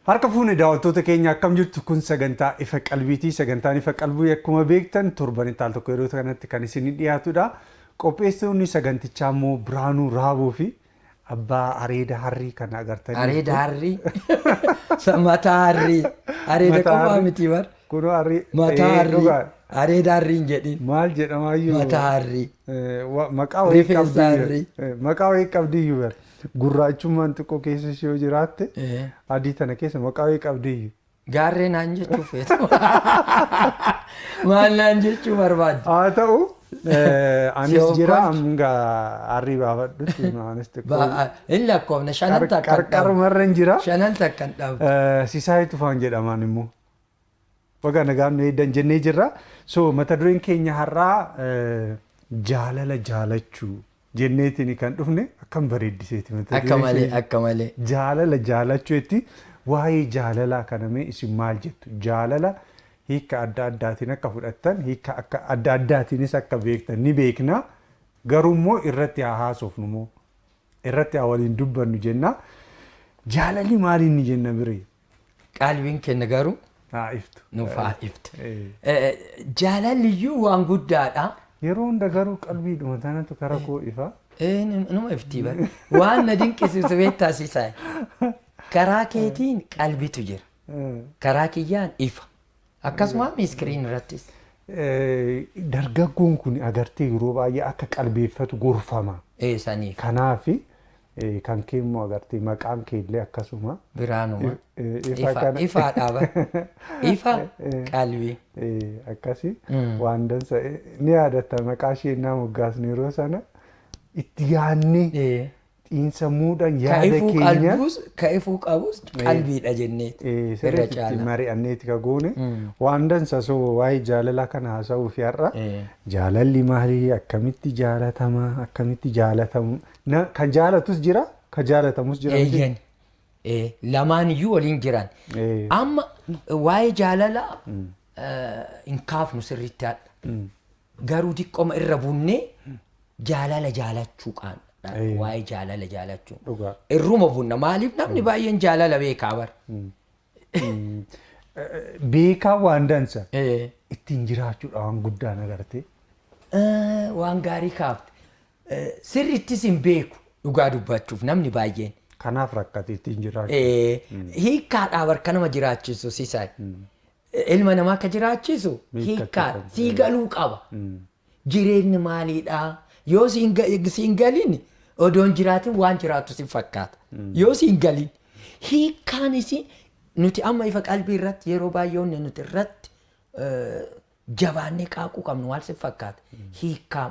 Harka fuune daawwattoota keenya, akkam jirtu? Kun sagantaa Ifa Qalbiiti. Sagantaan Ifa Qalbii akkuma beektan torbanitti al tokko yeroo kanatti kan isin dhiyaatudha. Qopheessitoonni sagantichaa immoo Biraanuu Raaboo fi abbaa areeda harrii kana agartanii. Areeda harrii. Mataa harrii. Areeda Mataa qofaa harrii. miti bar. Kunoo harrii. Mataa harrii. Dhugaa. Areeda harrii hin jedhin. Maal jedhamaayyuu? Mataa harrii. Maqaa wayii Rifeensa qabdiyyuu. harrii. Maqaa wayii qabdiyyuu bar. Gurraachummaan xiqqoo keessa ishee yoo jiraatte adii tana keessa maqaa wayii qabdiyyuu. Gaarree naan jechuu feetu. Maal naan jechuu barbaadde? Haa ta'u, anis Si jira hoggantu. hanga harrii baafadhutti anis xiqqoo Hin lakkoofne, shanan takka hin dhabdu. Qarqarumarra hin jira. Shanan takka hin dhabdu. Sisaayii Tufaan jedhamaan immoo. Baga nagaan nu eegdan jennee jirra. So mata dureen keenya har'aa jaalala jaalachuu jenneetiin kan dhufne. Akkam bareeddiseeti mata Akka dureen malee ishee. akka malee. Jaalala jaalachuu itti waa'ee jaalalaa kana mee isin maal jettu? Jaalala hiika adda addaatiin akka fudhattan, hiika akka adda addaatiinis akka beektan ni beekna. Garuu immoo irratti haa haasofnu moo irratti haa waliin dubbannu jenna. Jaalalli maaliin ni jenna biree? Qalbiin keenya garuu Haa iftu. nuuf haa iftu. Jaalalli iyyuu waan guddaadha. Yeroo hunda garuu qalbiidhuma tanatu kara koo ifa. Numa iftii bara. Waan na dinqisiisu beektaa, Sisaay? Karaa keetiin qalbitu jira. Karaa kiyyaan ifa. Akkasuma screen irrattis. Dargaggoon kun agartee yeroo baay'ee akka qalbeeffatu gorfama. Saniif. Kanaafi kan kee immoo agartee maqaan kee illee akkasuma. Biraanuma. Ifa Ifa kana. Ifaadha bara. Ifa qalbii. Akkasi waan dansa ni yaadatta, maqaa ishee innaa moggaasne yeroo sana itti yaadnee xiinsammuudhaan Ka yaada ifuu keenya qalbuus, ka ifuu qabus qalbiidha jenneeti. Irra sirriitti itti caala. mari'anneeti ka goone waan dansa. So waa'ee jaalalaa kana haasa'uu fi har'a jaalalli maalii, akkamitti jaalatama, akkamitti jaalatamu, kan jaalatus jira, kan jaalatamus jira miti? Eeyyan. Lamaan iyyuu waliin jiran. Amma waa'ee jaalalaa hin kaafnu sirriitti haadha. Garuu xiqqooma irra bunnee jaalala jaalachuu qaana. Waa'ee jaalala jaalachuu. Dhugaa. Irruma bunna, maaliif namni baay'een jaalala beekaa bara. Beekaa waan dansa. Ittiin jiraachuudha waan guddaan agartee. Waan gaarii kaafte. Sirrittis hin beeku dhugaa dubbachuuf namni baay'een. Kanaaf rakkate ittiin jiraachuu. Hiikkaadhaa barka nama jiraachisu, Sisaay. Ilma namaa akka jiraachisu Hiikkatti hiikkaadha. qabu. Sii galuu qaba. Jireenyi maaliidhaa? Yoo siin galin odoon jiraatin waan jiraatu si fakkaata. Yoo siin galin hiikkaanis nuti amma Ifa Qalbii irratti yeroo baay'ee wanni nuti irratti jabaannee qaaquu qabnu maal si fakkaata? Hiikkaa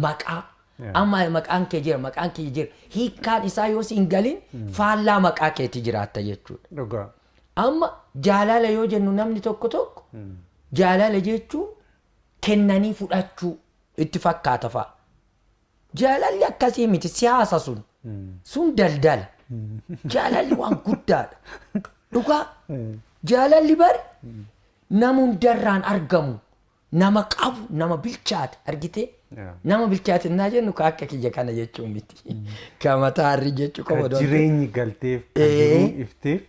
maqaa. Amma maqaan kee jira, maqaan kee jira. Hiikkaan isaa yoo siin galin faallaa maqaa keetii jiraatta jechuudha. Dhugaa. Amma jaalala yoo jennu namni tokko tokko jaalala jechuun kennanii fudhachuu itti fakkaata fa'a. Jaalalli akkasii miti, siyaasa sun. Sun daldala. Jaalalli waan guddaadha. Dhugaa. Jaalalli bari nama hundarraan argamu, nama qabu, nama bilchaate argitee. Nama bilchaate naa jennu ka akka kiyya kana jechuun miti. Ka mataa harrii jechuu qofa Ka odoo hin ta'in. jireenyi galteef, ka jiruun ifteef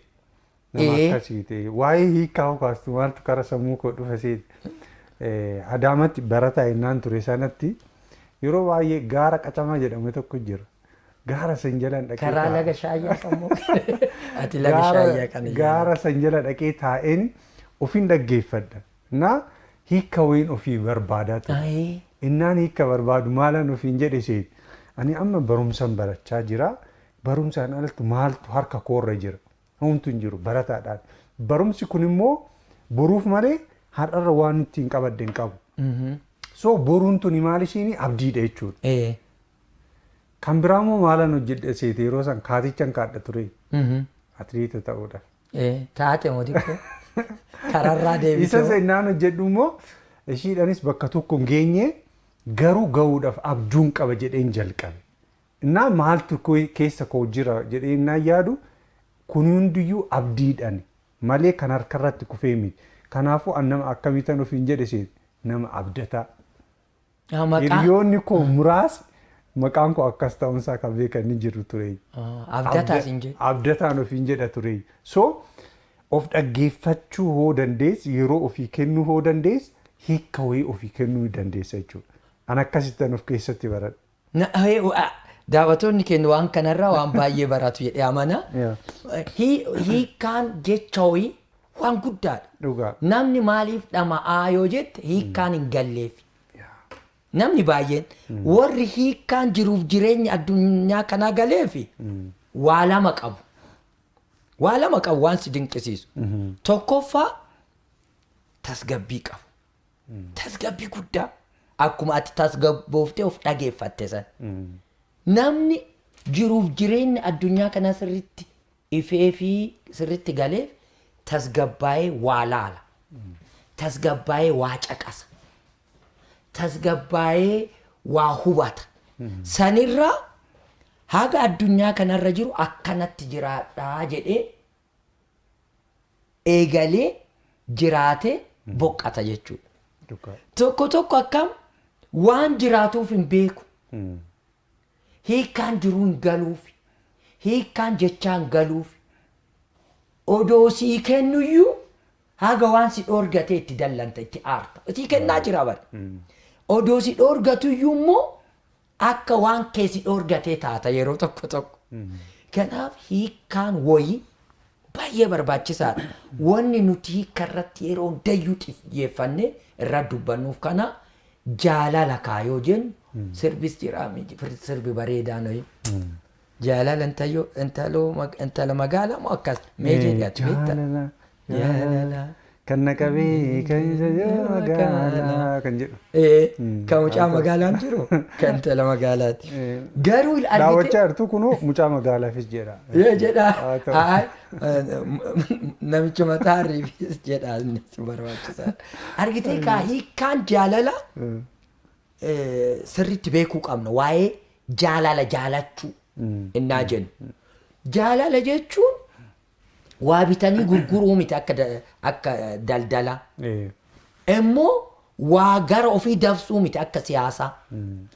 nama akkasii ta'e. Waa'ee hiikaa kaastu maaltu kara sammuu koo dhufe seeti? Adaamatti barataa innaan ture sanatti yeroo baay'ee gaara Qacamaa jedhamu tokko jira. Gaara san jalan dhaqee Karaa taa'a. laga Shaayyaa sammuu. Ati laga Shaayyaa kana Gaara san jala dhaqee taa'een ofiin dhaggeeffadha. Na hiika wayiin ofii barbaadaa ture. Innaan hiika barbaadu maalan ofiin jedhe seeti? Ani amma barumsan barachaa jira. Barumsaan alatti maaltu harka koorra jira? Homtu hin jiru barataadhaan. Barumsi kun immoo boruuf malee har'arra waan ittiin qabadde hin qabu. So boruun tuni maal ishiin abdiidha jechuudha. Kan biraa immoo maalan hojjedhe seete? Yeroo san kaatichan kaadha ture. Atleeta ta'uudhaaf. Taate moo xiqqoo kararraa deebitee? Isa innaan hojjedhu immoo ishiidhanis bakka tokko hin geenye, garuu gahuudhaaf abjuun qaba jedheen jalqabe. Innaa maaltu keessa koo jira jedhee innaan yaadu, kun hundiyyuu abdiidhaan malee kan harkarratti kufee miti. Kanaafuu an nama akkamiitan ofiin jedhe seete? Nama abdataa. Maqaa Hiriyoonni koo muraasni maqaan koo akkas ta'uunsaa kan beekan ni jiru ture. Abdataa siin jedhu. Abdataan ofiin jedha ture. So Of dhaggeeffachuu hoo dandeesse, yeroo ofii kennuu hoo dandeesse, hiika wayii ofii kennuu dandeessa jechuudha. An akkasittan of keessatti baradhe. Daawwattoonni keenya waan kanarraa waan baay'ee baratu jedhee amana. Hiikkaan jecha wayii waan guddaadha. Namni maaliif dhama'aa yoo jette, hiikkaan hin galleef. Namni baay'een warri hiikkaan jiruuf jireenya addunyaa kanaa galeefi waa lama qabu. Waa lama qabu waan si dinqisiisu. Tokkoffaa, tasgabbii qabu. Tasgabbii guddaa. Akkuma ati tasgabbooftee of dhageeffatte san. Namni jiruuf jireenya addunyaa kanaa sirriitti ifee fi sirriitti galeef tasgabbaa'ee waa laala. Tasgabbaa'ee waa caqasa. Tasgabbaa'ee waa hubata. Sanirraa haga addunyaa kanarra jiru akkanatti jiraadhaa jedhee eegalee jiraatee boqqata jechuudha. Tokko tokko akkam waan jiraatuuf hin beeku. Hiikkaan jiruu hin galuuf. Hiikkaan jechaa hin galuuf. Odoo sii kennuyyuu haga waan si dhoorgatee itti dallanta, itti aarta. Sii kennaa jira bara. Odoo si dhoorgatuyyuu immoo akka waan kee si dhoorgatee taata yeroo tokko tokko. Kanaaf hiikkaan wayii baay'ee barbaachisaadha. Wanni nuti hiikka irratti yeroo hundayyuu xiyyeeffannee irra dubbannuuf kana jaalala kaayoo jennu sirbis jira, sirbi bareedaan wayii. Jaalala intala magaalaa moo akkas mee jedhi ati beektaa? Jaalala. Jaalala. Kan na qabee kan isa magaalaa kan jedhu. Kan mucaa magaalaan jiru kan intala magaalaati. Garuu argite. Daawwachaa jirtu kunoo mucaa magaalaafis jedha. Yoo jedha. Haa ta'u. Haa, namicha mataa harriifis jedha, innis barbaachisaadha. Argitee kaa, hiikkaan jaalala sirriitti beekuu qabna, waa'ee jaalala jaalachuu innaa jennu. Jaalala jechuun waa bitanii gurguruu miti akka daldalaa. Immoo waa gara ofii dabsuu miti akka siyaasaa.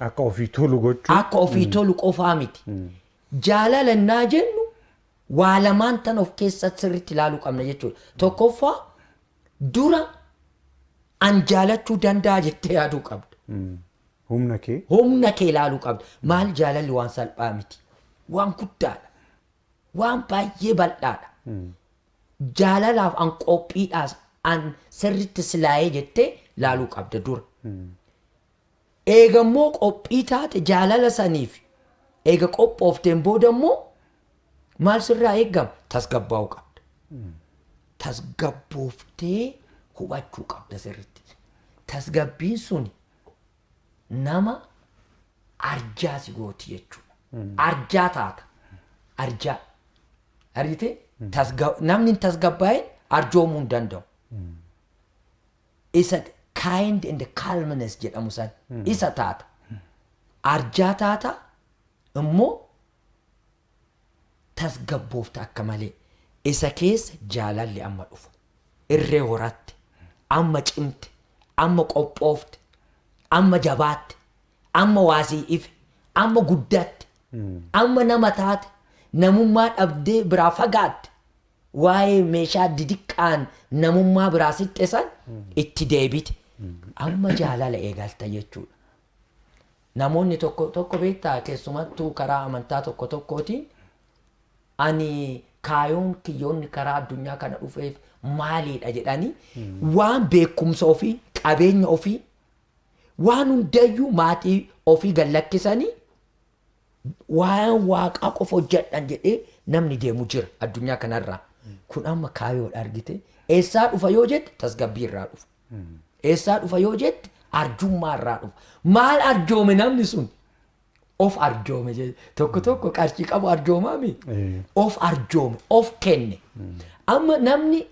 Akka ofii tolu gochuu. Akka ofii tolu qofaa miti. Jaalala innaa jennu waa lamaan tan of keessatti sirriitti ilaaluu qabna jechuudha. Tokkoffaa, dura an jaalachuu danda'a jettee yaaduu qabda. Humna kee. Humna kee ilaaluu qabda. Maal, jaalalli waan salphaa miti. Waan guddaadha. Waan baay'ee bal'aadha. Jaalalaaf an qophiidhaas an sirriitti silaayee jettee ilaaluu qabda dura. Eegammoo qophii taate, jaalala saniif eega qophoofteen booda immoo maal sirraa eegama? Tasgabbaa'uu qabda. Tasgabbooftee hubachuu qabda sirriitti. Tasgabbiin sun nama arjaa si gooti jechuudha. Arjaa taata. Arjaa. Argitee? Namni hin tasgabbaa'in arjoomuu hin danda'u. Isa kind and calmness jedhamu san isa taata. Arjaa taata immoo tasgabboofta akka malee. Isa keessa jaalalli amma dhufa. Irree horatte, amma cimte, amma qophoofte, amma jabaatte, amma waasii ife, amma guddatte, amma nama taate, namummaa dhabdee biraa fagaatte. Waa'ee meeshaa didiqqaan namummaa biraa sixxe san itti deebite. Amma jaalala eegalta jechuudha. Namoonni tokko tokko beektaa, keessumattuu karaa amantaa tokko tokkootiin, ani kaayoon kiyyoonni karaa addunyaa kana dhufeef maaliidha jedhanii waan beekumsa ofii, qabeenya ofii, waan hundayyuu maatii ofii gallakkisanii waan waaqaa qofa hojjedhan jedhee namni deemu jira addunyaa kanarraa. Kun amma kaayoodha, argite. Eessaa dhufa yoo jette, tasgabbii irraa dhufa. Eessaa dhufa yoo jette, arjummaa irraa dhufa. Maal arjoome namni sun? Of arjoome jedhe. Tokko tokko qarshii qabu arjoomaami. Of arjoome, of kenne. Amma namni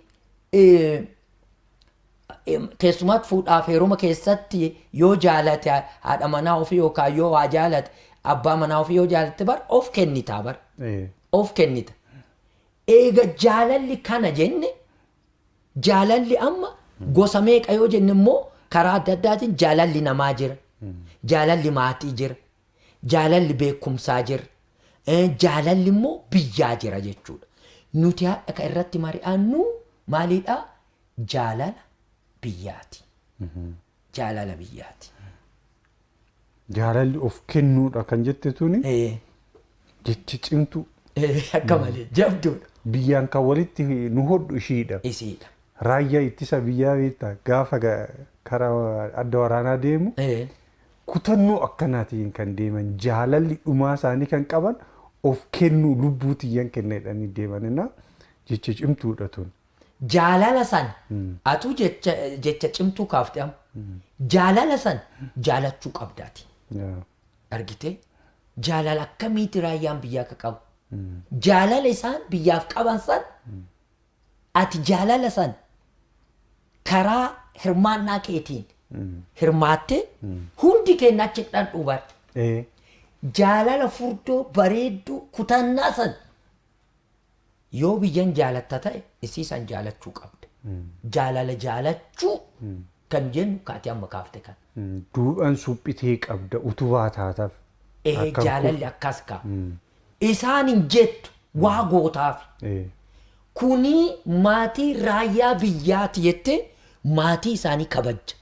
keessumaatti fuudhaaf heeruma keessatti yoo jaalate haadha manaa ofii yookaan yoo waa jaalate abbaa manaa ofii yoo jaalate bar of kennitaa bar. Of kennita. Eega jaalalli kana jenne, jaalalli amma gosa meeqa yoo jenne immoo karaa adda addaatiin jaalalli namaa jira. Jaalalli maatii jira. Jaalalli beekumsaa jira. Jaalalli immoo biyyaa jira jechuudha. Nuti har'a kan irratti mari'annu Maalidha? Jaalala biyyaati. Jaalala biyyaati. Jaalalli of kennuudha kan jette tuni jechi cimtuu. Akka malee jabduudha. Biyyaan kan walitti nu hodhu ishiidha. Isiidha. Raayyaa ittisa biyyaa beektaa gaafa karaa adda waraanaa deemu kutannoo akkanaatiin kan deeman jaalalli dhumaa isaanii kan qaban of kennuu lubbuu tiyyan kenna jedhanii deeman jecha cimtuudha tun. Jaalala san atuu jecha cimtuu kaafte amma jaalala san jaalachuu qabdaati. Argitee jaalala akkamiiti raayyaan biyyaa akka qabu? Jaalala isaan biyyaaf qaban san ati jaalala san karaa hirmaannaa keetiin hirmaattee hundi keenya achi dhandhuu bar. Jaalala furdoo bareedduu kutannaa san yoo biyyan jaalatta ta'e isii san jaalachuu qabda. Jaalala jaalachuu kan jennu kaati amma kaafte kan. Duudhaan suphitee qabda utubaa taataaf. Jaalalli akkas kaa. Isaan hin jettu waa gootaaf. Kuni maatii raayyaa biyyaati jettee maatii isaanii kabajja.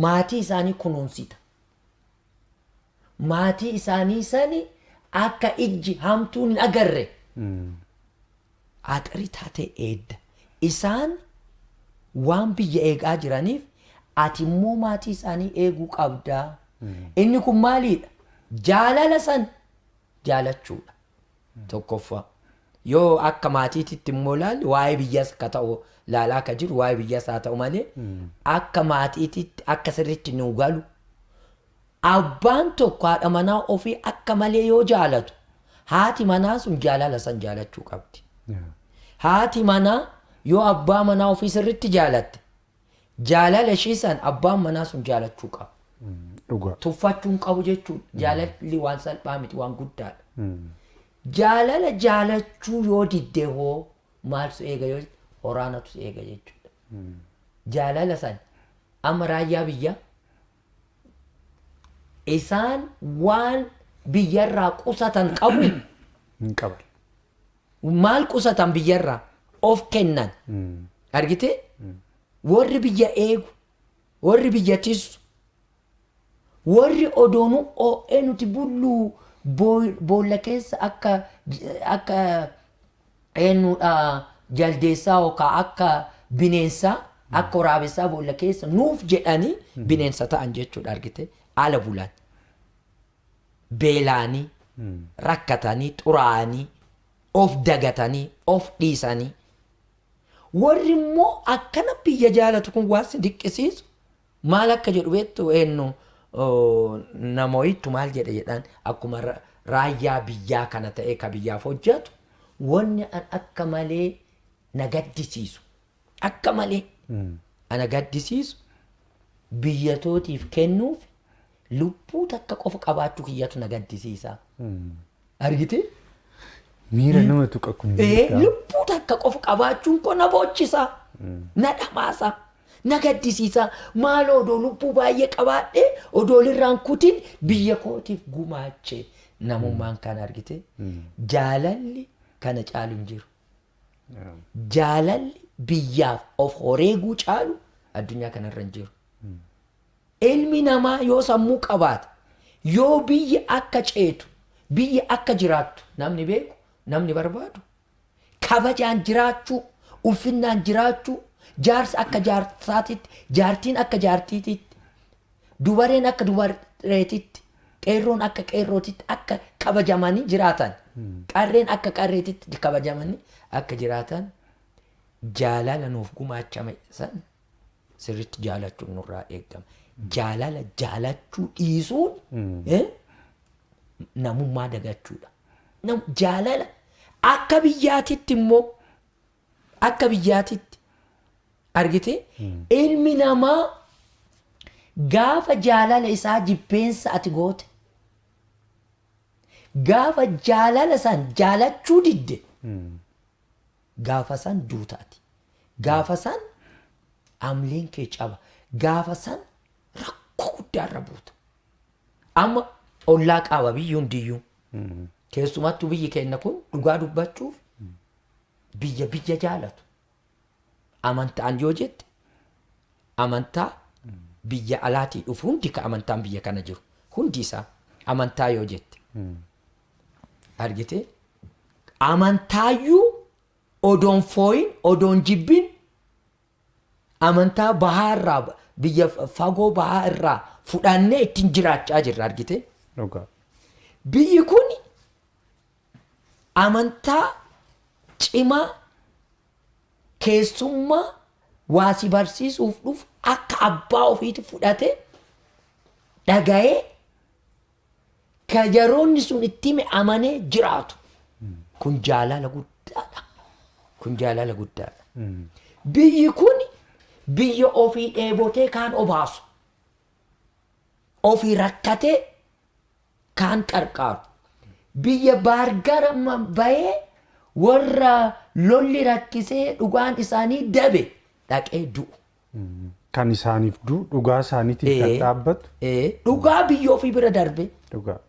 Maatii isaanii kunuunsita. Maatii isaanii sani akka ijji hamtuun hin agarre. Axarii taatee eedda. Isaan waan biyya eegaa jiraniif ati immoo maatii isaanii eeguu qabdaa. Inni kun maaliidha? Jaalala san jaalachuudha. Tokkoffaa. Yoo akka maatiititti immoo ilaalle waa'ee biyyaas akka ta'u laalaa akka jiru waa'ee biyyaas haa ta'u malee akka maatiititti akka sirriitti nu galu. Abbaan tokko haadha manaa ofii akka malee yoo jaalatu haati manaa sun jaalala san jaalachuu qabdi. Haati manaa yoo abbaa manaa ofii sirriitti jaalatte jaalala ishii san abbaan manaa sun jaalachuu qaba. Tuffachuun qabu jechuudha. Jaalalli waan salphaa miti waan guddaadha. Jaalala jaalachuu yoo didde hoo maaltu eega yoo horaanatu eega jechuudha. Jaalala san amma raayyaa biyyaa isaan waan biyyarraa qusatan qabu. Hin qaban. Maal qusatan biyyarraa? Of kennan. Argitee? Warri biyya eegu, warri biyya tissu, warri odoonuu oo'ee nuti bullu boolla keessa akka eenyudha jaldeessaa yookaan akka bineensaa akka waraabessaa boolla keessa nuuf jedhanii bineensa ta'an jechuudha argite ala bulan. Beelaanii, rakkatanii, xuraa'anii, of dagatanii, of dhiisanii. Warri immoo akkana biyya jaalatu kun waan si diqqisiisu maal akka jedhu beektu eenyu namoottu maal jedhe jedhan akkuma raayyaa biyyaa kana ta'e ka biyyaaf hojjetu wanni an akka malee na gaddisiisu akka malee ana gaddisiisu biyyatootiif kennuuf lubbuu takka qofa qabaachuu kiyyatu na gaddisiisa. Argitee? Miira nama tuqa kun. Lubbuu takka qofa qabaachuun koo na boochisa. Na dhamaasa. Na gaddisiisa. Maaloo odoo lubbuu baay'ee qabaadhee odoo lirraan kutin biyya kootiif gumaache. Namummaan kana argite. Jaalalli kana caalu hin jiru. Jaalalli biyyaaf of horeeguu caalu addunyaa kanarra hin jiru. Ilmi namaa yoo sammuu qabaate yoo biyya akka ceetu biyya akka jiraattu namni beeku namni barbaadu kabajaan jiraachuu ulfinnaan jiraachuu jaarsi akka jaarsaatitti jaartiin akka jaartiititti dubareen akka dubareetitti qeerroon akka qeerrootitti akka kabajamanii jiraatan qarreen akka qarreetitti kabajamanii akka jiraatan jaalala nuuf gumaachame san sirriitti jaalachuun nurraa eegama. Jaalala jaalachuu dhiisuun namummaa dagachuudha. Jaalala akka biyyaatitti immoo akka biyyaatitti argite ilmi namaa gaafa jaalala isaa jibbeensa ati goote gaafa jaalala san jaalachuu didde gaafa san duutaati. Gaafa san amleen kee caba. Gaafa san rakkoo guddaarra buuta. Amma ollaa qaba biyyi hundiyyuu. Keessumattuu biyyi keenya kun dhugaa dubbachuuf biyya biyya jaalatu. Amantaan yoo jette, amantaa biyya alaatii dhufu hundi, ka amantaan biyya kana jiru hundi isaa amantaa yoo jette, argite, amantaayyuu odoon fooyin, odoon jibbin, amantaa bahaa irraa, biyya fagoo bahaa irraa fudhannee ittiin jiraachaa jirra, argite. Biyyi kun amantaa cimaa keessummaa waa si barsiisuuf dhufu akka abbaa ofiitti fudhate, dhaga'ee, ka yeroonni sun itti hime amanee jiraatu. Kun jaalala guddaadha. Kun jaalala guddaadha. Biyyi kun biyya ofii dheebotee kaan obaasu. Ofii rakkatee kaan qarqaaru. Biyya baargara bahee warra lolli rakkisee dhugaan isaanii dabe dhaqee du'u. Kan isaaniif du'u, dhugaa isaaniitiif kan dhaabbatu. Dhugaa biyya ofii bira darbe. Dhugaa.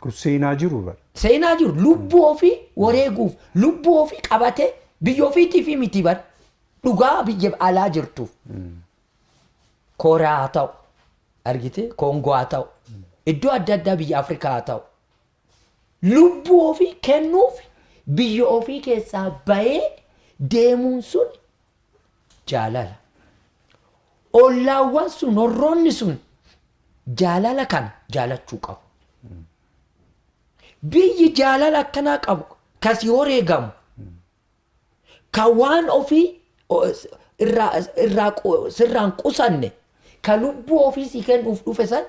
Kun seenaa jiru bara. Seenaa jiru, lubbuu ofii wareeguuf, lubbuu ofii qabatee, biyya ofiitiif miti bar, dhugaa biyya alaa jirtuuf. Kooriyaa haa ta'u, argite, Koongoo haa ta'u, iddoo adda addaa biyya Afrikaa haa ta'u. Lubbuu ofii kennuuf biyya ofii keessaa bahee deemuun sun jaalala. Ollaawwan sun, horroonni sun jaalala kana jaalachuu qabu. Biyyi jaalala akkanaa qabu, kasii wareegamu, ka waan ofii irraa sirraan qusanne, ka lubbuu ofii si kennuuf dhufe san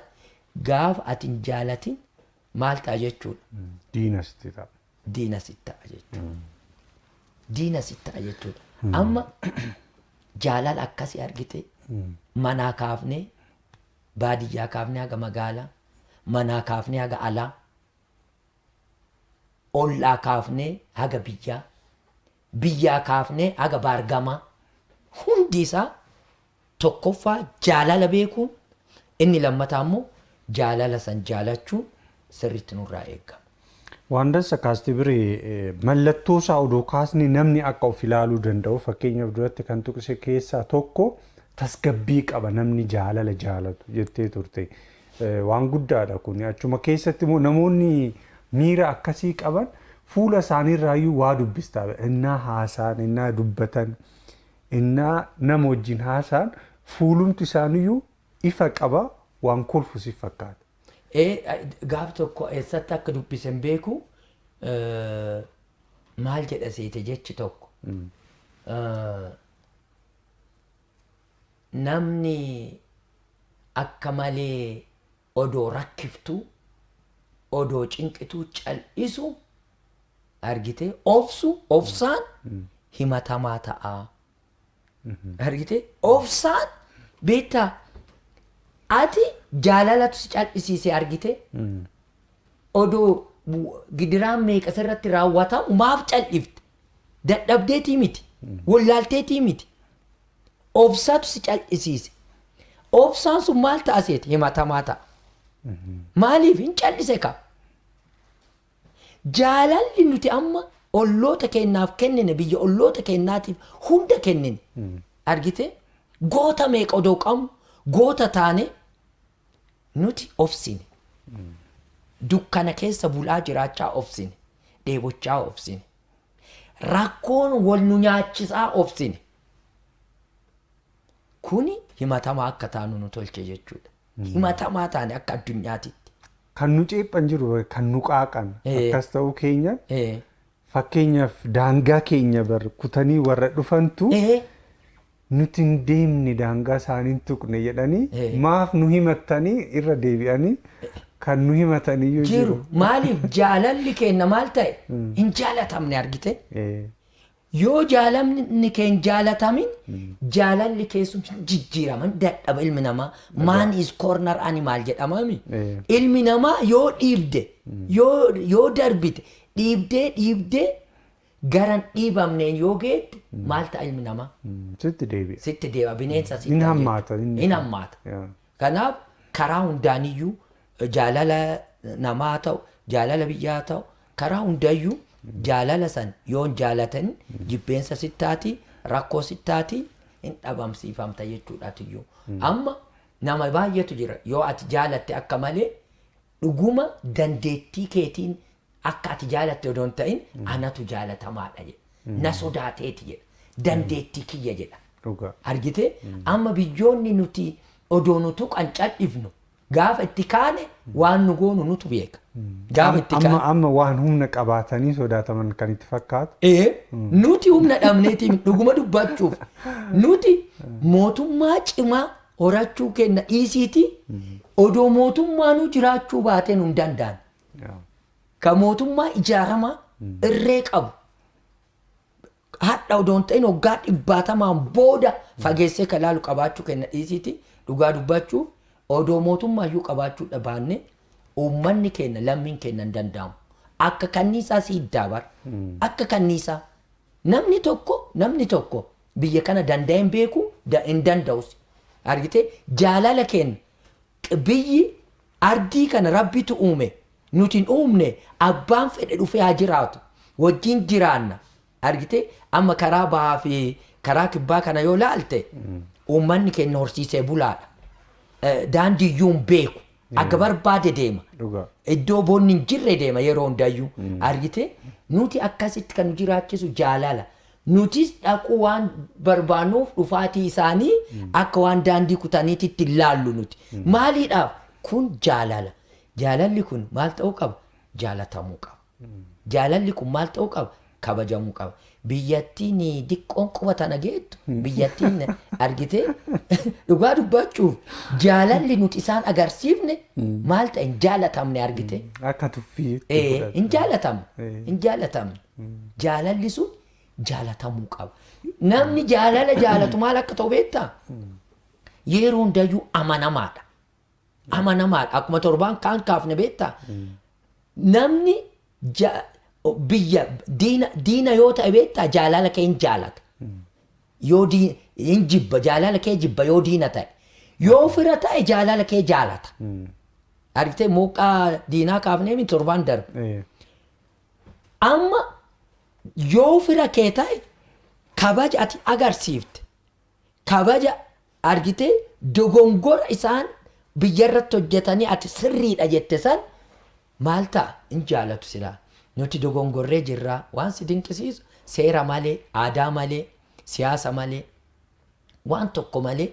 gaafa ati hin jaalatin maal ta'a jechuudha? Diina sitti ta'a. Diina sitti ta'a jechuudha. Diina sitti ta'a jechuudha. Amma jaalala akkasii, argite, manaa kaafnee, baadiyyaa kaafnee haga magaalaa, manaa kaafnee haga alaa, ollaa kaafnee haga biyyaa, biyyaa kaafnee haga baargamaa, hundi isaa tokkoffaa jaalala beekuun, inni lammataa immoo jaalala san jaalachuun sirriitti nurraa eegama. Waan dansa kaasti biree. Mallattoo isaa odoo kaasni namni akka of ilaaluu danda'u, fakkeenyaaf duratti kan tuqse keessaa tokko tasgabbii qaba namni jaalala jaalatu jettee turte. Waan guddaadha kun. Achuma keessatti immoo namoonni miira akkasii qaban fuula isaaniirraayyuu waa dubbistaa. Innaa haasaan, innaa dubbatan, innaa nama wajjin haasaan, fuulumti isaaniiyyuu ifa qaba, waan kolfu si fakkaata. Gaaf tokko eessatti akka dubbise hin beeku, maal jedha seete jechi tokko. Namni akka malee odoo rakkiftuu, odoo cinqituu cal'isu, argite, obsu, obsaan himatamaa ta'a. Argite, obsaan beektaa, ati jaalalatu si cal'isiise, argite, odoo gidiraan meeqa sirratti raawwatamu maaf cal'ifte? Dadhabdeetii miti, wallaalteetii miti, obsatu si cal'isiise. Obsaan sun maal ta'a seeti? Himatamaa ta'a. Maaliif hin cal'ise ka? Jaalalli nuti amma olloota keenyaaf kennine, biyya olloota keenyaatiif hunda kennine, argite, goota meeqa odoo qabnu, goota taane nuti obsine, dukkana keessa bulaa jiraachaa obsine, dheebochaa obsine, rakkoon wal nu nyaachisaa obsine, kuni himatamaa akka taanu nu tolche jechuudha. Himatamaa taane akka addunyaatitti. Kan nu ceephan jiru, kan nu qaaqan, akkas ta'uu keenya, fakkeenyaaf daangaa keenya bar kutanii warra dhufantu nuti hin deemne, daangaa isaanii hin tuqne jedhanii maaf nu himattanii irra deebi'anii kan nu himataniyyuu jiru. Jiru. Maaliif jaalalli keenya maal ta'e? Hin jaalatamne, argite. Yoo jaalalli kee hin jaalatamin, jaalalli kee sun hin jijjiiraman, dadhaba ilmi namaa. Man is corner animal jedhamami. Ilmi namaa yoo dhiibde, yoo darbite, dhiibdee dhiibdee garan dhiibamneen yoo geette maal ta'a ilmi namaa? Sitti deebi'a. Sitti deebi'a, bineensa sitti Hin ta'a hammaata jechuudha. Inni. Hin hammaata. Kanaaf karaa hundaaniyyuu jaalala namaa haa ta'u, jaalala biyyaa haa ta'u, karaa hundayyuu jaalala san yoo hin jaalatan jibbeensa sittaati, rakkoo sittaati. hin dhabamsiifamta jechuudha atiyyuu. Amma nama baay'eetu jira yoo ati jaalatte akka malee dhuguma dandeettii keetiin akka ati jaalatte odoo hin ta'in anatu jaalatamaadha jedha. Na sodaateeti jedha. Dandeettii kiyya jedha. Dhugaa. Argitee amma biyyoonni nuti odoo nu tuqan cal'ifnu gaafa itti kaane waan nu goonu nutu beeka. Gaafa itti Amma kaane. amma waan humna qabaatanii sodaataman kan itti fakkaatu. Nuti humna dhabneetiin dhuguma dubbachuuf nuti mootummaa cimaa horachuu kenna dhiisiiti odoo mootummaanuu jiraachuu baateen hin danda'an. Ka mootummaa ijaaramaa irree qabu hadha odoo hin ta'in waggaa dhibbaatamaan booda fageessee kan laalu qabaachuu kenna dhiisiiti dhugaa dubbachuuf odoo mootummaayyuu qabaachuu dhabaanne uummanni keenya lammiin keenya hin danda'amu. Akka kanniisaa si hiddaa bara. Akka kanniisaa namni tokko biyya kana danda'ee hin beeku hin danda'us. Argitee jaalala keenya biyyi ardii kana rabbitu uume nuti hin uumne abbaan fedhe dhufee haa jiraatu wajjin jiraanna. Argitee amma karaa bahaa fi karaa kibbaa kana yoo laalte uummanni keenya horsiisee bulaadha. Daandii iyyuu hin beeku. Akka barbaade deema. Dhugaa. Iddoo bonni hin jirre deema yeroo hundayyuu. Argitee nuti akkasitti kan nu jiraachisu jaalala. Nutis dhaquu waan barbaannuuf dhufaatii isaanii akka waan daandii kutaniititti hin laallu nuti. Maaliidhaaf? Kun jaalala. Jaalalli kun maal ta'uu qaba? Jaalatamuu qaba. Jaalalli kun maal ta'uu qaba? Kabajamuu qaba. Biyyattiin diqqoon quba tana geettu biyyattiin argitee dhugaa dubbachuuf jaalalli nuti isaan agarsiifne maal ta'e hin jaalatamne argite. Akka tuffii. Hin jaalatamne. Hin jaalatamne. Jaalalli sun jaalatamuu qaba. Namni jaalala jaalatu maal akka ta'u beektaa? Yeroo hundayyuu amanamaadha. Amanamaadha. Akkuma torbaan kaan kaafne beektaa? Namni biyya diina yoo ta'e beektaa jaalala kee hin jaalata. Yoo hin jibba jaalala kee jibba yoo diina ta'e. Yoo fira ta'e jaalala kee jaalata. Argitee mooqaa diinaa kaafnee mi torbaan darbe. Amma yoo fira kee ta'e kabaja ati agarsiifte kabaja argitee dogongora isaan biyya irratti hojjetanii ati sirriidha jette san maal ta'a hin jaalatu silaa. Nuti dogongorree jirraa waan si dinqisiisu seera malee aadaa malee siyaasa malee waan tokko malee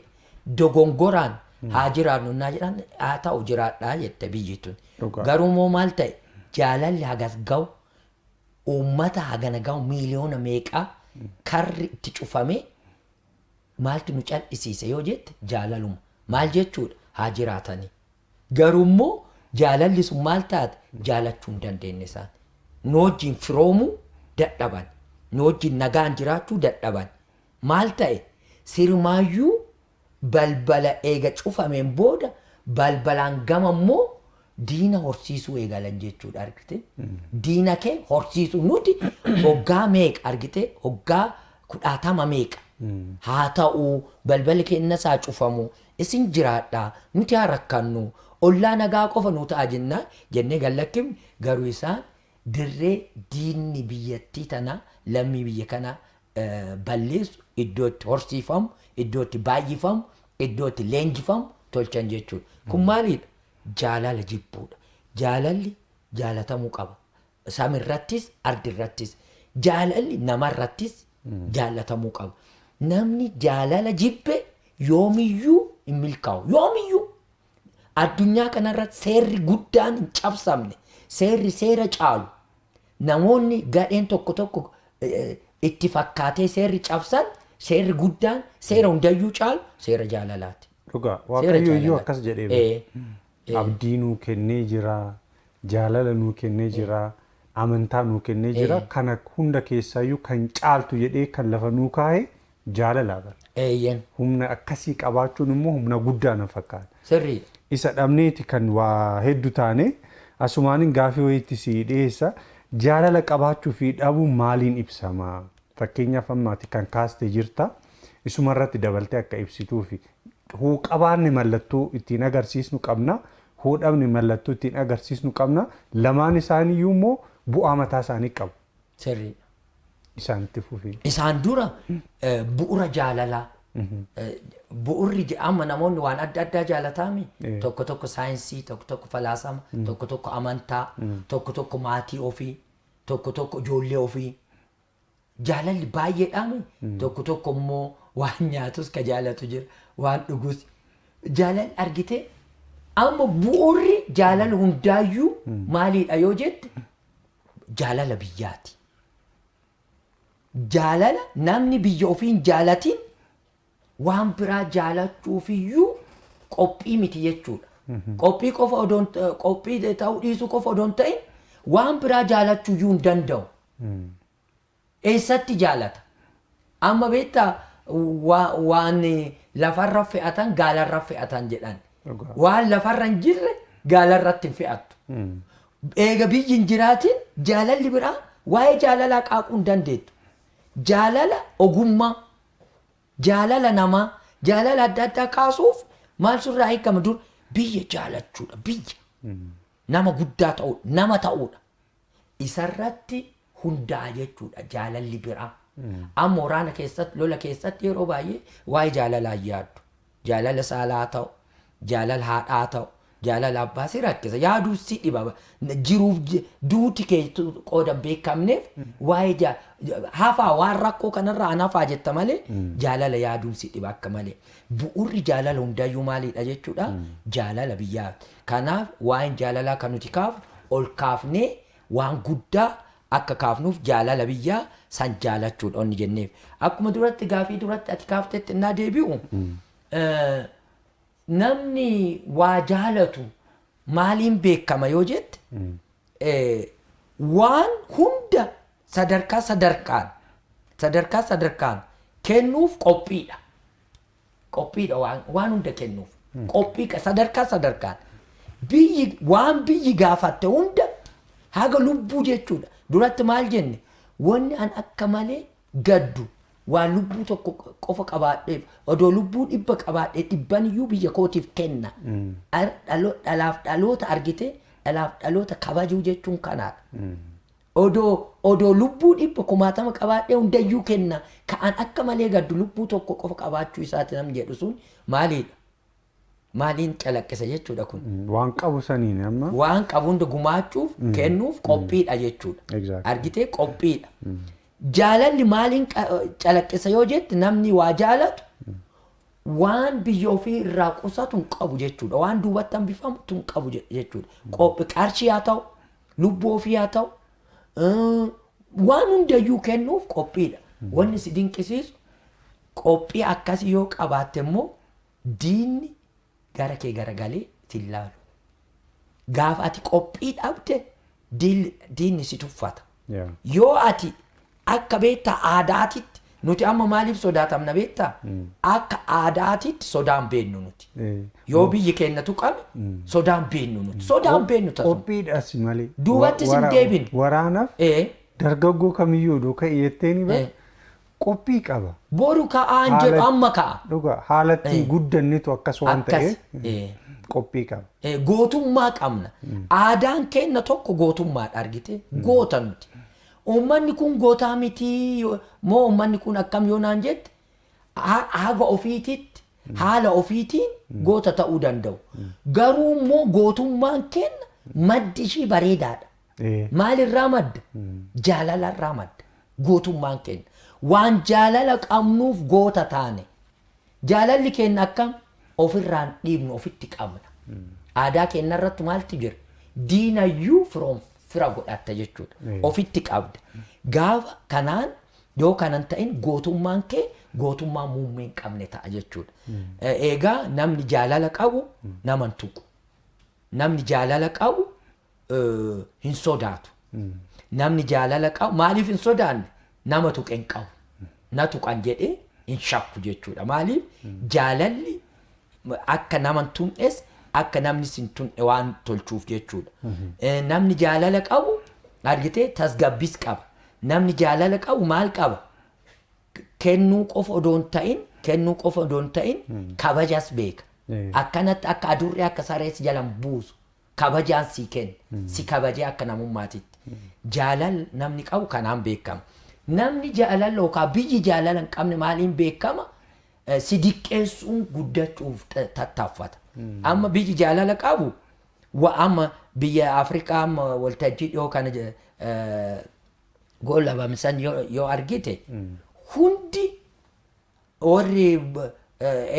dogongoraan haa jiraannu naa jedhan haa ta'u jiraadhaa jette biyyi tun. Dhugaa. Garuu immoo maal ta'e jaalalli hagas ga'u uummata hagana ga'u miiliyoona meeqaa karri itti cufamee maaltu nu cal'isiise yoo jette jaalaluma. Maal jechuudha haa jiraatanii. Garuu immoo jaalalli sun maal taate jaalachuu hin dandeenye isaan. Nu wajjin firoomuu dadhaban. Nu wajjin nagaan jiraachuu dadhaban. Maal ta'e sirmaayyuu balbala eega cufameen booda balbalaan gama immoo diina horsiisuu eegalan jechuudha argite. Diina kee horsiisuu nuti hoggaa meeqa argite hoggaa kudhaatama meeqa. Haa ta'uu balballi keenya isaa cufamu isin jiraadhaa nuti haa rakkannu ollaa nagaa qofa nu ta'a jennaa jennee gallakkifne garuu isaan dirree diinni biyyattii tanaa lammii biyya kanaa balleessu iddoo itti horsiifamu iddoo itti baay'ifamu iddoo itti leenjifamu tolchan jechuudha. Kun maaliidha? Jaalala jibbuudha. Jaalalli jaalatamuu qaba. Samirrattis ardirrattis jaalalli namarrattis jaalatamuu qaba. Namni jaalala jibbe yoomiyyuu hin milkaa'u. Yoomiyyuu addunyaa kanarratti seerri guddaan hin cabsamne seerri seera caalu namoonni gadheen tokko tokko itti fakkaatee seerri cabsan seerri guddaan seera hundayyuu caalu seera jaalalaati. Dhugaa Seera Waaqayyo iyyuu jaalalaati. akkas jedhee beeka. Abdii nuu kennee jira, jaalala nuu kennee jira, amantaa nuu kennee jira. Kana hunda keessaayyuu kan caaltu jedhee kan lafa nuu kaa'e jaalala bara. Humna akkasii qabaachuun immoo humna guddaa na fakkaata. Sirriidha. Isa dhabneeti kan waa hedduu taane asumaanin gaafii wayiitti si dhiyeessa. Jaalala qabaachuu fi dhabuun maaliin ibsama? Fakkeenyaaf ammaati kan kaaste jirta. Isuma irratti dabaltee akka ibsituufi. Hoo qabaanne mallattoo ittiin agarsiisnu qabna. Hoo dhabne mallattoo ittiin agarsiisnu qabna. Lamaan isaaniiyyuu immoo bu'aa mataa isaanii qabu. Sirriidha. Isaanitti fufi. Isaan dura bu'uura jaalalaa Bu'urri amma namoonni waan adda addaa jaalataami. Eh. Tokko tokko saayinsii, tokko tokko falaasama, tokko tokko amantaa, tokko tokko maatii ofii, tokko tokko ijoollee ofii. Jaalalli baay'eedhaami. Tokko tokko immoo waan nyaatus ka jaalatu jira, waan dhugus. Jaalalli argitee amma bu'urri jaalala hundaayyuu maaliidha yoo jette, jaalala biyyaati. Jaalala namni biyya ofii hin jaalatin waan biraa jaalachuufiyyuu qophii miti jechuudha. Qophii qofa odoon, qophii ta'uu dhiisuu qofa odoon ta'in, waan biraa jaalachuuyyuu hin danda'u. Eessatti jaalata? Amma beektaa, waan lafarra fe'atan gaalarra fe'atan jedhan. Dhugaa. Waan lafarra hin jirre gaalarratti hin fe'attu. Eega biyyi hin jiraatin jaalalli biraa, waa'ee jaalalaa qaaquu hin dandeettu. Jaalala ogummaa, jaalala namaa, jaalala adda addaa kaasuuf maal sirraa eegama? Dur biyya jaalachuudha. Biyya. Nama guddaa ta'uudha. Nama ta'uudha. Isarratti hundaa'a jechuudha jaalalli biraa. Amma waraana keessatti, lola keessatti yeroo baay'ee waa'ee jaalalaa hin yaaddu. Jaalala saalaa ta'u, jaalala haadhaa ta'u, jaalala abbaa si rakkisa. Yaaduu si dhiba. Jiruuf duuti kee qooda hin beekamneef waa'ee hafaa, waan rakkoo kanarraa an hafaa jetta malee jaalala yaaduun si dhiba akka malee. Bu'urri jaalala hundayyuu maalidha jechuudha? Jaalala biyyaati. Kanaaf waa'een jaalalaa kan nuti kaafnu ol kaafnee waan guddaa akka kaafnuuf jaalala biyyaa san jaalachuudha onni jenneef. Akkuma duratti gaafii duratti ati kaaftetti innaa deebi'u, namni waa jaalatu maaliin beekama yoo jette, waan hunda sadarkaa sadarkaan kennuuf qophiidha. Qophiidha waan hunda kennuuf. Qophii sadarkaa sadarkaan. Biyyi, waan biyyi gaafatte hunda haga lubbuu jechuudha. Duratti maal jenne? Wanni an akka malee gaddu waan lubbuu tokko qofa qabaadheef, odoo lubbuu 100 qabaadhee dhibban iyyuu biyya kootiif kenna. Dhalaaf dhaloota argite, dhalaaf dhaloota kabajuu jechuun kanaadha. Odoo lubbuu 100 kumaatama qabaadhee hundayyuu kenna, ka'an akka malee gaddu lubbuu tokko qofa qabaachuu isaati namni jedhu sun maaliidha? Maaliin calaqqisa jechuudha kun? Waan qabu saniin amma. Waan qabu hunda gumaachuuf, kennuuf qophiidha jechuudha. Exactly. Argitee, qophiidha. Jaalalli maaliin calaqqisa yoo jette, namni waa jaalatu waan biyya ofii irraa qusatu hin qabu jechuudha. Waan duubatti hambifamtu hin qabu jechuudha. Qophii qarshii haa ta'u, lubbuu ofii haa ta'u, waan hundayyuu kennuuf qophiidha. Wanni si dinqisiisu, qophii akkasii yoo qabaatte immoo diinni gara kee garagalee si hin laalu. Gaafa ati qophii dhabde diinni si tuffata. Yoo ati akka beektaa aadaatitti, nuti amma maaliif sodaatamna beektaa? Akka aadaatitti sodaan beennu nuti. Yoo biyyi keenya tuqame sodaan beennu nuti. Sodaan beennu tasuma. Qophiidhas malee. Duubattis hin deebinu. Waraanaaf dargaggoo kamiyyuu oduu ka'e jettee ni bara qophii qaba. Boru ka'aan jedhu, amma ka'a. Dhuga, haala ittiin guddannitu akkas waan Akkas. ta'eef qophii qaba. Gootummaa qabna. Aadaan keenya tokko gootummaadha, argite, goota nuti. Uummanni kun gootaa miti moo uummanni kun akkam yoo naan jette, haga ofiititti haala ofiitiin goota ta'uu danda'u. Garuu immoo gootummaan keenya maddi ishii bareedaadha. Maalirraa madda? Jaalalarraa madda. Gootummaan keenya. Waan jaalala qabnuuf goota taane. Jaalalli keenya akkam? Ofirraan dhiibnu, ofitti qabna. Aadaa keenya irratti maaltu jira? Diinayyuu firoon fira godhatta jechuudha. Ofitti qabda. Gaafa kanaan yoo kanan ta'in gootummaan kee gootummaa muummee hin qabne ta'a jechuudha. Egaa namni jaalala qabu nama hin tuqu. Namni jaalala qabu hin sodaatu. Namni jaalala qabu maaliif hin sodaanne? Nama tuqe hin qabu. Na tuqan jedhee hin shakku jechuudha. Maaliif? Jaalalli akka nama hin tunnes, akka namni sin tunne waan tolchuuf jechuudha. Namni jaalala qabu, argitee, tasgabbis qaba. Namni jaalala qabu maal qaba? Kennuu qofa odoo hin ta'in, kennuu qofa odoo hin ta'in, kabajas beeka. Akkanatti akka adurree, akka sarees jalan buusu, kabajaan sii kenna. Si kabajee akka namummaatitti. Jaalal namni qabu kanaan beekama. Namni jaalala yookaan biyyi jaalala hin qabne maaliin beekama? Si diqqeessuun guddachuuf tattaaffata. Amma biyyi jaalala qabu amma biyya Afrikaa amma waltajjii dhiyoo kana goolabame san yoo argite, hundi warri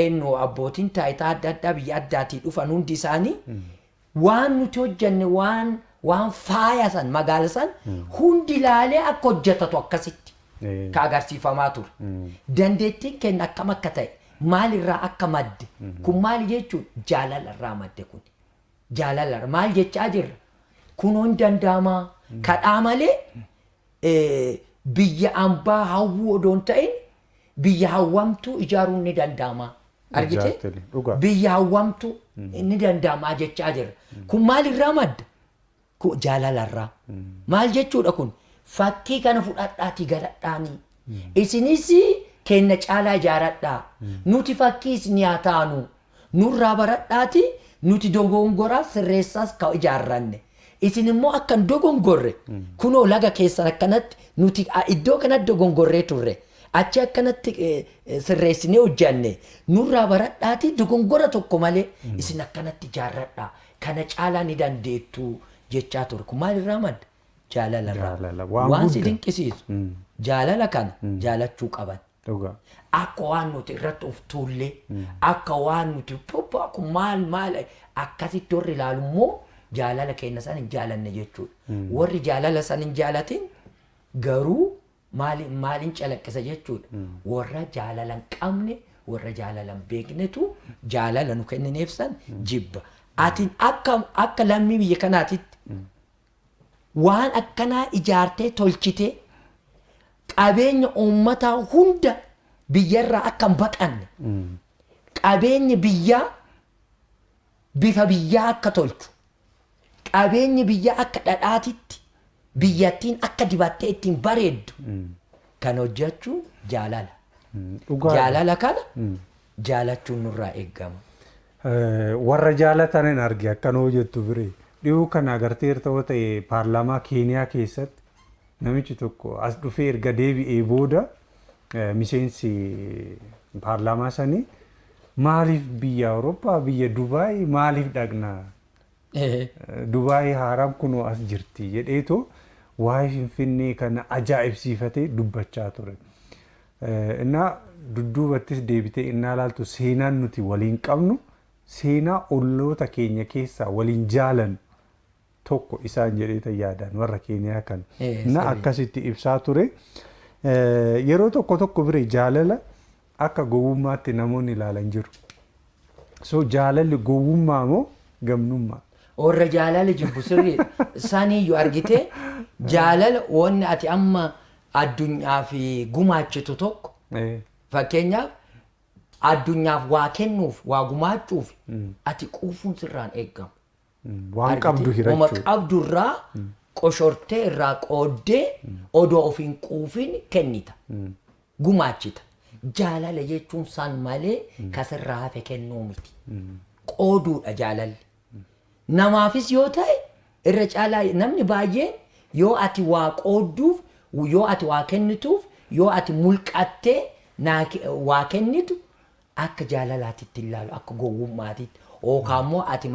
eenyu abbootiin taayitaa adda addaa biyya addaatii dhufan hundi isaanii waan nuti hojjenne, waan faaya san, magaala san hundi ilaalee akka hojjetatu akkasitti ka agarsiifamaa ture. Dandeettiin keenya akkam akka ta'e, maalirraa akka madde, kun maali jechuun, jaalala irraa madde kun. Jaalala irraa maal jechaa jirra? Kunoo hin danda'amaa. Kadhaa malee biyya ambaa hawwuu odoo hin ta'in biyya hawwamtuu ijaaruun ni danda'ama. Argite? Exactly. Dhugaa. Biyya hawwamtuu ni danda'amaa jechaa jirra. Kun maalirraa madda? Kun jaalalarraa. Maal jechuudha kun? Fakkii kana fudhadhaatii galadhaanii. Isinis keenya caalaa ijaaradhaa. Nuti fakkii isin haa taanu. Nurraa baradhaati, nuti dogongoraa sirreessaas ka ijaarranne. Isin immoo akka hin dogongorre kunoo laga keessan akkanatti nuti iddoo kanatti dogongorree turre. Achi akkanatti sirreessinee hojjanne, nurraa baradhaati dogongora tokko malee isin akkanatti ijaarradhaa. Kana caalaa ni dandeettu jechaa ture. Kun maalirraa madda? Jaalalarraa. Jaalala. Waan Waan si guddaa. dinqisiisu. Jaalala kana jaalachuu qaban. Akka waan nuti irratti of tuullee, akka waan nuti puppa kun maal maal akkasitti warri ilaalu immoo jaalala keenya san hin jaalanne jechuudha. Warri jaalala san hin jaalatin garuu maaliin calaqqisa jechuudha? Warra jaalala hin qabne, warra jaalala hin beeknetu jaalala nu kennineef san jibba. Ati akka lammii biyya kanaatitti waan akkanaa ijaartee tolchitee qabeenya uummataa hunda biyyarraa akka hin baqanne, qabeenyi biyyaa bifa biyyaa akka tolchu, qabeenyi biyyaa akka dhadhaatitti biyyattiin akka dibattee ittiin bareeddu kan hojjechuun jaalala. Dhugaa. Jaalala kana jaalachuun nurraa eegama. Warra jaalatanin arge akkanoo jettu bire, dhiyoo kana agarteerta yoo ta'e, paarlaamaa Keeniyaa keessatti namichi tokko as dhufee erga deebi'ee booda miseensi paarlaamaa sanii, "Maaliif biyya Awurooppaa, biyya Dubaay maaliif dhaqna? Dubaay haaraan kunoo as jirti," jedheetu waa'ee Finfinnee kana ajaa'ibsiifatee dubbachaa ture. Innaa dudduubattis deebitee innaa ilaaltu, seenaan nuti waliin qabnu, seenaa olloota keenya keessaa waliin jaalan tokko isaan jedhee yaadaan warra Keeniyaa kana. Na akkasitti ibsaa ture. Yeroo tokko tokko bire jaalala akka gowwummaatti namoonni ilaalan jiru. So jaalalli gowwummaa moo gamnummaa? Warra jaalala jibbu sirriidha. Saniyyuu argitee, jaalala wanni ati amma addunyaa fi gumaachitu tokko, fakkeenyaaf addunyaaf waa kennuuf, waa gumaachuuf ati quufuun sirraan eeggamu. Waan qabdu Argitee? Wama hirachuu. qabdu irraa qoshortee, irraa qooddee, odoo of hin quufin kennita. Gumaachita. Jaalala jechuun san malee kasirraa hafe kennuu miti. Qooduudha jaalalli. Namaafis yoo ta'e, irra caalaa namni baay'een yoo ati waa qoodduuf, yoo ati waa kennituuf, yoo ati mulqattee waa kennitu akka jaalalaatitti ilaalu, akka gowwummaatitti, yookaan immoo ati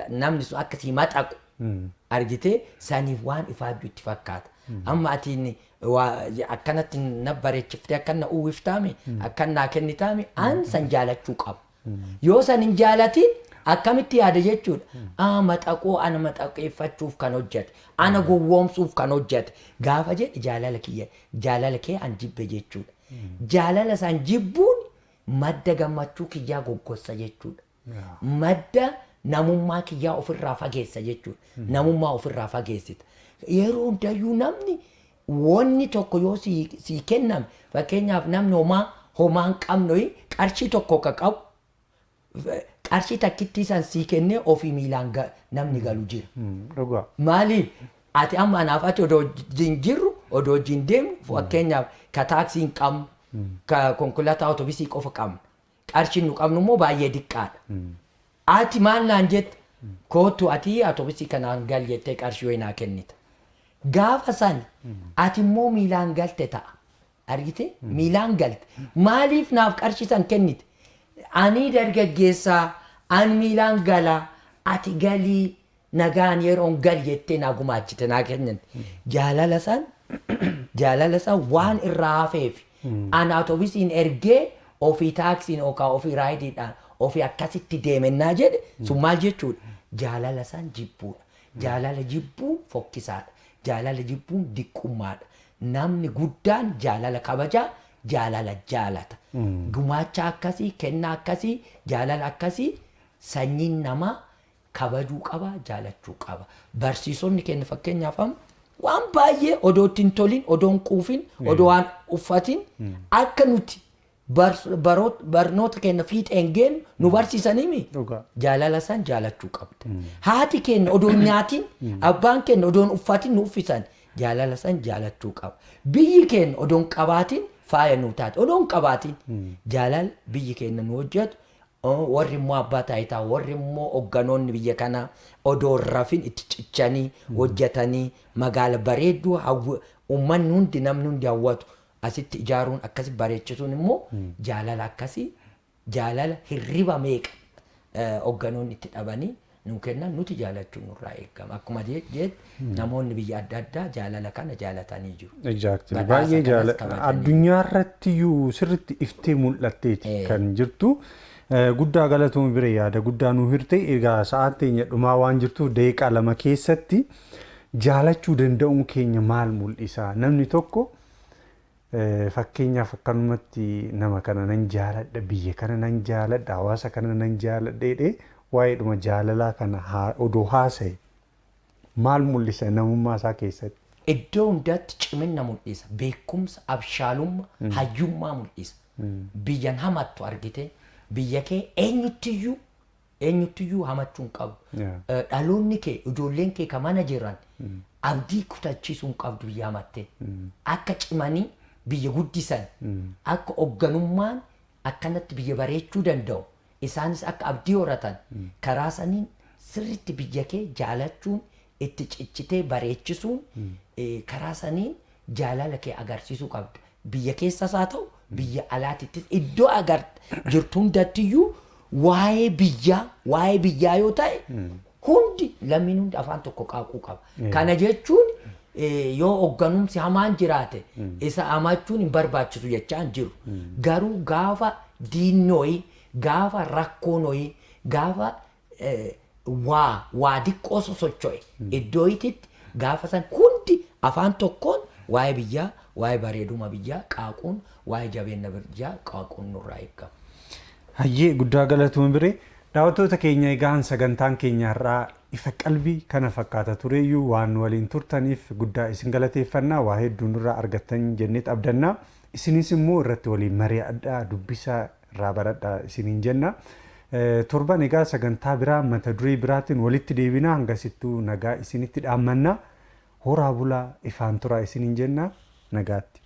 namni sun akka sii maxaqu argitee saniif waan ifaajju itti fakkaata. Amma ati waa akkanatti na bareechiftee, akkan na uwwiftaami, akkan naa kennitaami, an san jaalachuu qaba. Yoo san hin jaalatin akkamitti yaada jechuudha? Ah, maxaqoo ana maxaqeeffachuuf kan hojjete, ana gowwoomsuuf kan hojjete gaafa jedhe, jaalala kiyya, jaalala kee an jibbe jechuudha. Jaalala san jibbuun madda gammachuu kiyyaa goggossa jechuudha. Madda namummaa kiyyaa ofirraa fageessa jechuudha. Namummaa ofirraa fageessita. Yeroo hundayyuu namni wanni tokko yoo sii kenname, fakkeenyaaf namni homaa hin qabne qarshii tokko ka qabu, qarshii takkittii san sii kennee ofii miilaan namni galu jira. Maaliif, ati amma anaaf ati odoo wajjin jirru, odoo wajjin deemnu, fakkeenyaaf ka taaksii hin qabnu, ka konkolaataa otobisii qofa qabna. Qarshiin nu qabnu immoo baay'ee diqqaadha. Ati maal naan jette? "Kootu ati otobisii kanaan gal," jettee qarshii wayii naa kennita. Gaafa san ati immoo miilaan galte ta'a. Argite, miilaan galte. Maaliif naaf qarshii san kennite? Ani dargaggeessaa, an miilaan galaa, ati galii nagaan yeroon gal jettee naa gumaachite, naa kennite. Jaalala san waan irraa hafeef an autobisiin ergee ofii taaksiin yookaan ofii Rayidiidhaan ofii akkasitti deemennaa jedhe, sun maal jechuudha? Jaalala san jibbuudha. Jaalala jibbuun fokkisaadha. Jaalala jibbuun diqqummaadha. Namni guddaan jaalala kabajaa, jaalala jaalata. Gumaacha akkasii, kennaa akkasii, jaalala akkasii sanyiin namaa kabajuu qaba, jaalachuu qaba. Barsiisonni keenya fakkeenyaaf amma waan baay'ee odoo itti hin tolin, odoo hin quufin, odoo waan uffatin akka nuti barnoota keenya fiixeen geenyu nu barsiisanimi. Dhugaa. Jaalala san jaalachuu qabda. Haati keenya odoo hin nyaatin, abbaan keenya odoo hin uffatin nu uffisan, jaalala san jaalachuu qaba. Biyyi keenya odoo hin qabaatin faaya nu taate, odoo hin qabaatin jaalala biyyi keenya nu hojjetu, warri immoo abbaa taayitaa, warri immoo hogganoonni biyya kanaa odoo hin rafin itti cichanii hojjetanii magaala bareedduu uummanni hundi, namni hundi hawwatu asitti ijaaruun, akkasi bareechisuun immoo jaalala akkasii, jaalala hirriba meeqa hogganoonni itti dhabanii nuu kennan nuti jaalachuun nurraa eegama. Akkuma jette, namoonni biyya adda addaa jaalala kana jaalatanii jiru. Exactly. Badhaasa Baay'ee kanas jaala kabajanii. Addunyaa irratti iyyuu sirriitti iftee mul'atteeti kan jirtu. Guddaa galatoomii bira, yaada guddaa nuu hirte. Egaa sa'aan teenya dhumaa waan jirtuuf, daqiiqaa 2 keessatti jaalachuu danda'uun keenya maal mul'isa? Namni tokko fakkeenyaaf akkanumatti nama kana nan jaaladha, biyya kana nan jaaladha, hawaasa kana nan jaaladha jedhee waa'eedhuma jaalalaa kana odoo haasa'e maal mul'isa namummaa isaa keessatti? Iddoo hundatti cimina mul'isa. Beekumsa, abshaalummaa, hayyummaa mul'isa. Biyyan hamattu argite, biyya kee eenyuttiyyuu hamachuu hin qabu. Dhaloonni kee, ijoolleen kee ka mana jiran abdii kutachiisuu hin qabdu biyya hamattee. Akka cimanii biyya guddisan, akka hoogganummaan akkanatti biyya bareechuu danda'u, isaanis akka abdii horatan karaa saniin sirriitti biyya kee jaalachuun, itti cichitee bareechisuun, karaa saniin jaalala kee agarsiisuu qabda. Biyya keessas haa ta'u, biyya alaatittis, iddoo agar jirtu hundattiyyuu waa'ee biyyaa yoo ta'e, hundi, lammiin hundi afaan tokko qaaquu qaba. Kana jechuun yoo hoogganumsi hamaan jiraate isa hamachuun hin barbaachisu jechaa hin jiru. Garuu gaafa diinnooyi, gaafa rakkoonoyi, gaafa waa diqqoo sosocho'e iddoo ititti, gaafa san hundi afaan tokkoon waa'ee biyyaa, waa'ee bareeduma biyyaa qaaquun, waa'ee jabeenya biyyaa qaaquun nurraa eegama. Hayyee, guddaa galatoomii biree. Daawwattoota keenya, egaan sagantaan keenya har'aa Ifa Qalbii kana fakkaata tureyyuu. Waan waliin turtaniif guddaa isin galateeffannaa. Waa hedduu nurraa argattan jenneet abdannaa. Isinis immoo irratti waliin mari'adhaa, dubbisaa, irraa baradhaa isiniin jenna. Torban egaa sagantaa biraa mata duree biraatiin walitti deebinaa. Hangasittuu nagaa isinitti dhaammannaa. Horaa bulaa, ifaan turaa isiniin jenna, nagaatti.